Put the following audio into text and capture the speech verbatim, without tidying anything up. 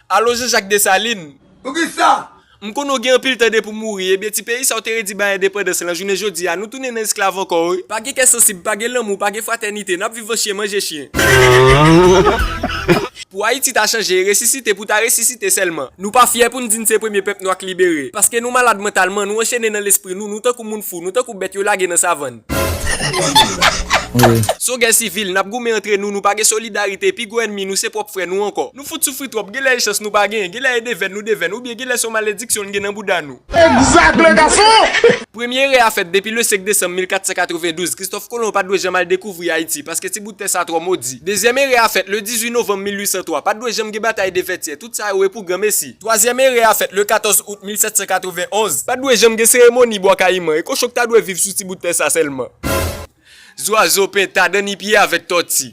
Alo Jean-Jacques Dessalines. Poukisa? M konnen w gen anpil tan depi w mouri, ebyen ti peyi sa w te redi bay endepandans lan, jounen jodi a, nou tounen nan esklav ankò, wi. Pa gen kè sansib, pa gen lanmou, pa gen fratènite, n ap viv an chyen manje chyen. Pou Ayiti ta chanje, resisite pou ta resisite sèlman. Nou pa fyè pou n di n se premye pèp nwa k libere. Paske nou malad mantalman, nou anchene nan lespri nou, nou tankou moun fou, nou tankou bèt yo lage nan savann. Si w gen sivil, n ap goumen antre nou, nou pa gen solidarite, pi gwo ènmi nou se pwòp frè nou ankò. Nou fout soufri twòp, genlè e chans nou pa genyen, genlè e devèn nou devèn, oubyen genlè se yon malediksyon n gen nan bouda nou. Exact, le garçon! Premye erè a fèt depi le senk desanm mil kat san katrevendouz, Kristòf Kolon pa t dwe janm al dekouvri Ayiti, paske ti bout tè sa twò modi. Dezyèm erè a fèt le dizuit novanm mil uit san twa, pa t dwe janm gen batay de Vètyè, tout sa yo e pou granmesi. Twazyèm erè a fèt le katòz out mil sèt san katrevenonz, pa t dwe janm gen seremoni Bwa Kayiman, e kochon k ta dwe viv sou ti bout tè sa sèlman. Zwazo, penta, dannipye avèk tòti.